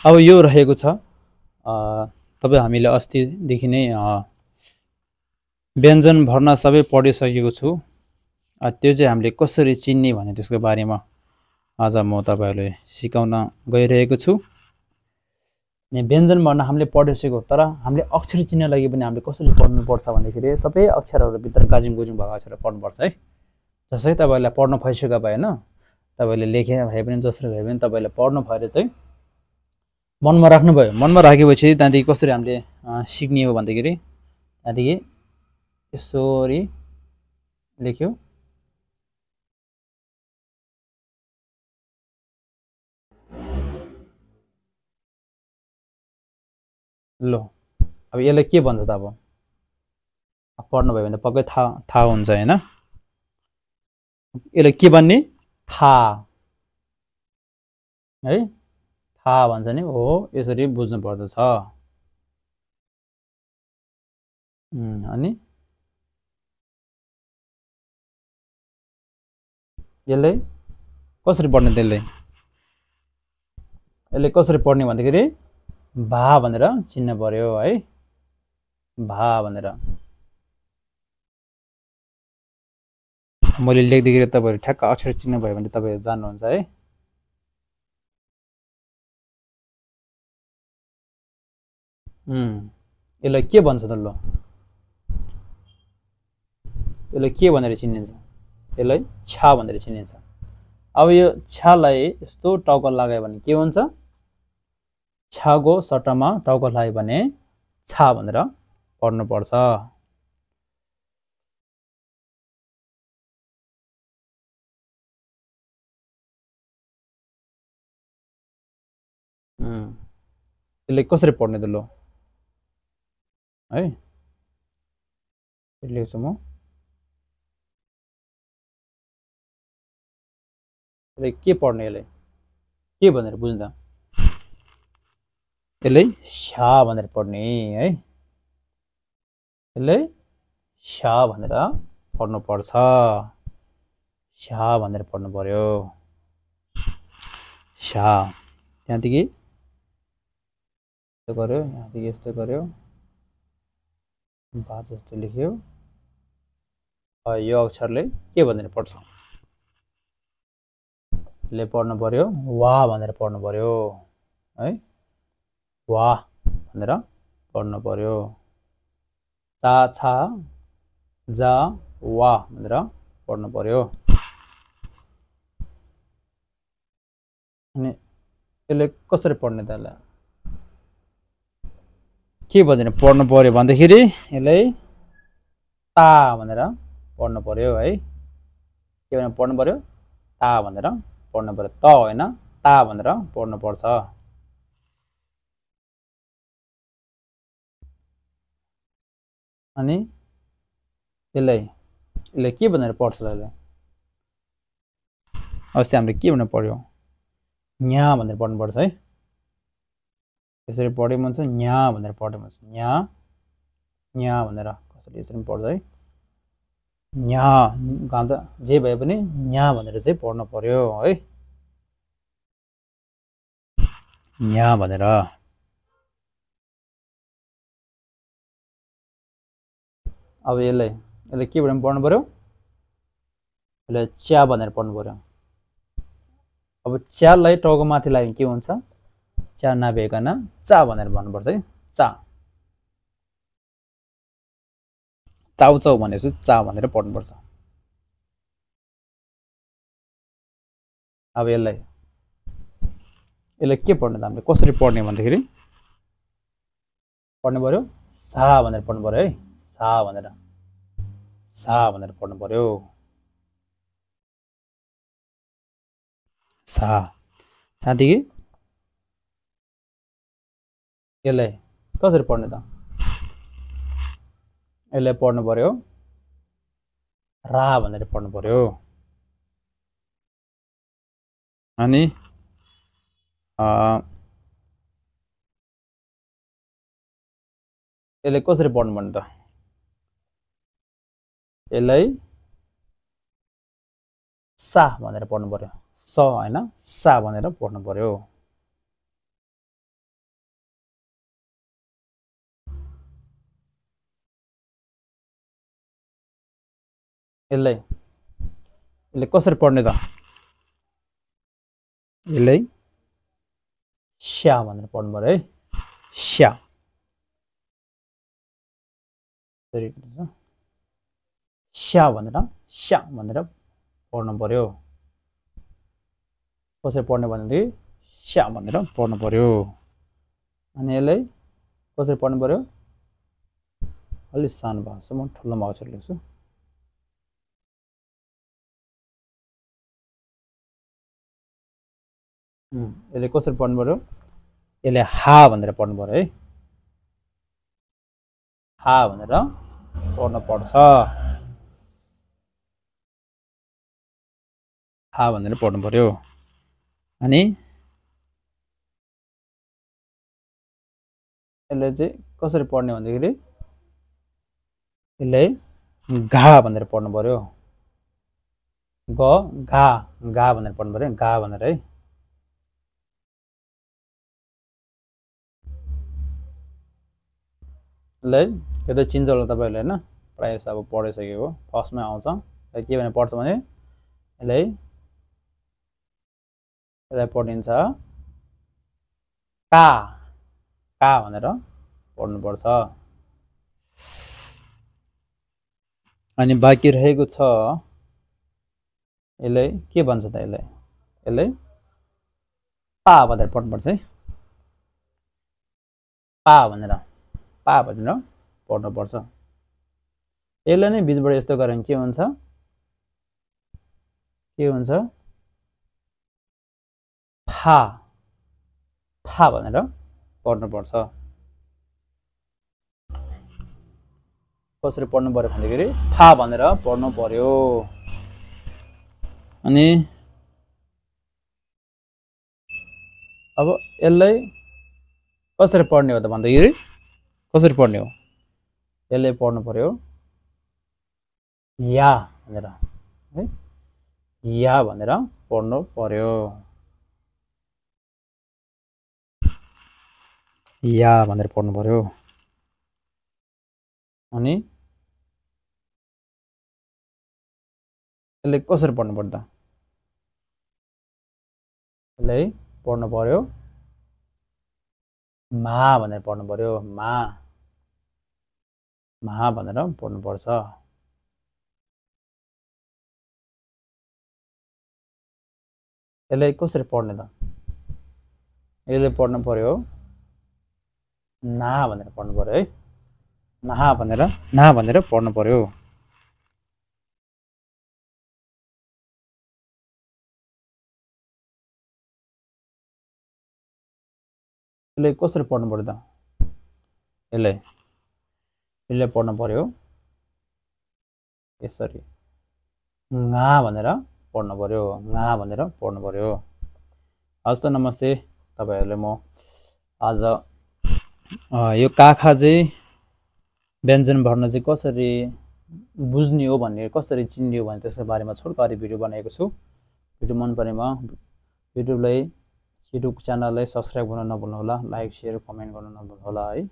अब यो रहेको छ तपाईँ हामीले अस्तिदेखि नै व्यञ्जन भर्ना सबै पढिसकेको छु। त्यो चाहिँ हामीले कसरी चिन्ने भन्ने त्यसको बारेमा आज म तपाईहरुलाई सिकाउन गइरहेको छु। व्यञ्जन भर्ना हामीले पढिसकेको, तर हामीले अक्षर चिन्न लागि पनि हामीले कसरी पढ्नु पर्छ भन्दाखेरि सबै अक्षरहरु भित्र गाजिङ गुजुङ भएको अक्षर पढ्नु पर्छ है। जसै तपाईहरुलाई पढ्न भइसक्यो भएन, तपाईले लेखे भए पनि जसरी भए पनि तपाईले पढ्नु भएर चाहिँ मनमा राख्नु भयो। मनमा राखेपछि त्यहाँदेखि कसरी हामीले सिक्ने हो भन्दाखेरि त्यहाँदेखि यसरी लेख्यो, लो अब यसलाई के भन्छ त अब पढ्नु भयो भने पक्कै थाहा हुन्छ हैन। यसलाई के भन्ने था है, था भन्छ नि हो, यसरी बुझ्नु पर्दछ। अनि यसलाई कसरी पढ्ने, यसले कसरी पढ्ने भन्दाखेरि भा भनेर चिन्न पर्यो है, भा भनेर। मैले लेख्दाखेरि तपाईहरु ठ्याक्क अक्षर चिन्नु भयो भने तपाईहरु जान्नुहुन्छ है। यसलाई के भन्छ त ल, यसलाई के भनेर चिनिन्छ? यसलाई छा भनेर चिनिन्छ। अब यो छालाई यस्तो टाउको लाग्यो भने के हुन्छ? छाको सट्टामा टाउको लाग्यो भने छा भनेर पढ्नु पर्छ। यसले कसरी पढ्ने त ल है, लेख्छु म। यसले के पढ्ने, यसलाई के भनेर बुझ्नु त? यसलाई शा भनेर पढ्ने है, यसलाई शा भनेर पढ्नु पर्छ, शा भनेर पढ्नु पर्यो, शा। त्यहाँदेखि यस्तो गर्यो, यहाँदेखि यस्तो गर्यो, बा जस्तो लेख्यो। यो अक्षरले के भनेर पढ्छ? ले पढ्नु पर्यो वा भनेर पढ्नु पर्यो है, वा भनेर पढ्नु पर्यो। चा छा जा वा भनेर पढ्नु पर्यो। अनि यसले कसरी पढ्ने त? यसलाई के भनेर पढ्नु पर्यो भन्दाखेरि यसलाई ता भनेर पढ्नु पर्यो है। के भनेर पढ्नु पर्यो? ता भनेर पढ्नु पर्यो, त होइन ता भनेर पढ्नु पर्छ। अनि यसलाई के भनेर पढ्छ त? यसलाई अस्ति हामीले के भनेर पढ्यो? न्या भनेर पढ्नु पर्छ है। यसरी पढ्यो हुन्छ, न्या भनेर पढ्यो हुन्छ, न्या न्या भनेर कसरी यसरी पढ्छ है। न्या गाउँदा जे भए पनि न्या भनेर चाहिँ पढ्नु पर्यो है, न्या भनेर। अब यसलाई के भनेर पढ्नु पर्यो? यसलाई च्या भनेर पढ्नु पर्यो। अब च्यालाई टाउको माथि लाग्यो के हुन्छ? च्या नभइकन चा भनेर भन्नुपर्छ है, चा। चाउ चाउ भनेपछि चा भनेर पढ्नुपर्छ। अब यसलाई के पढ्ने त? हामीले कसरी पढ्ने भन्दाखेरि पढ्नु पर्यो सा भनेर पढ्नु पर्यो है, सा भनेर पढ्नु पर्यो, सा। त्यहाँदेखि यसलाई कसरी पढ्ने त? यसलाई पढ्नु पर्यो रा भनेर पढ्नु पर्यो। अनि यसलाई कसरी पढ्नु पर्ने त? यसलाई सा भनेर पढ्नु पर्यो, स होइन सा भनेर पढ्नु पर्यो। यसलाई कसरी पढ्ने त यसलाई स्या भनेर पढ्नु पर्यो है स्या स्या भनेर स्या भनेर पढ्नु पर्यो कसरी पढ्ने भनेदेखि स्या भनेर पढ्नु पर्यो अनि यसलाई कसरी पढ्नु पर्यो अलि सानो भएको छ म ठुलो भएको छ लेख्छु यसले कसरी पढ्नु पर्यो यसले हा भनेर पढ्नु पर्यो है हा भनेर पढ्नु पर्छ हा भनेर पढ्नु पर्यो अनि यसले चाहिँ कसरी पढ्ने भन्दाखेरि यसलाई घा भनेर पढ्नु पर्यो ग घा घा भनेर पढ्नु पर्यो घा भनेर है यसलाई यो त चिन्छ होला तपाईँहरूले होइन प्रायः जस्तो अब पढिसकेको फर्स्टमै आउँछ के भनेर पढ्छ भने यसलाई पढिन्छ का का भनेर पढ्नुपर्छ अनि बाँकी रहेको छ यसलाई के भन्छ त यसलाई पा भनेर पढ्नुपर्छ है पा भनेर पढ्नुपर्छ यसलाई नै बिचबाट यस्तो गऱ्यो भने के हुन्छ फा फा भनेर पढ्नुपर्छ कसरी पढ्नु पर्यो भन्दाखेरि फा भनेर पढ्नु पर्यो अनि अब यसलाई कसरी पढ्ने हो त भन्दाखेरि कसरी पढ्ने हो यसले पढ्नु पर्यो या भनेर है या भनेर पढ्नु पर्यो या भनेर पढ्नु पर्यो अनि यसले कसरी पढ्नु पर्दा यसलाई पढ्नु पर्यो मा भनेर पढ्नु पर्यो मा भनेर पढ्नुपर्छ यसलाई कसरी पढ्ने त यसले पढ्नु पर्यो ना भनेर पढ्नु पर्यो है ना भनेर पढ्नु पर्यो यसले कसरी पढ्नु पर्यो त यसले पढ्नु पर्यो यसरी ङा भनेर पढ्नु पर्यो ङा भनेर पढ्नु पर्यो हस् त नमस्ते तपाईहरुले म आज यो काखा चाहिँ व्यञ्जन भर्न चाहिँ कसरी बुझ्ने हो भन्ने कसरी चिन्ने हो भन्ने त्यसको बारेमा छोटकरी भिडियो बनाएको छु भिडियो मन परेमा युट्युब च्यानललाई सब्स्क्राइब गर्न नभुल्नु होला लाइक शेयर कमेन्ट गर्न नभुल्नु होला है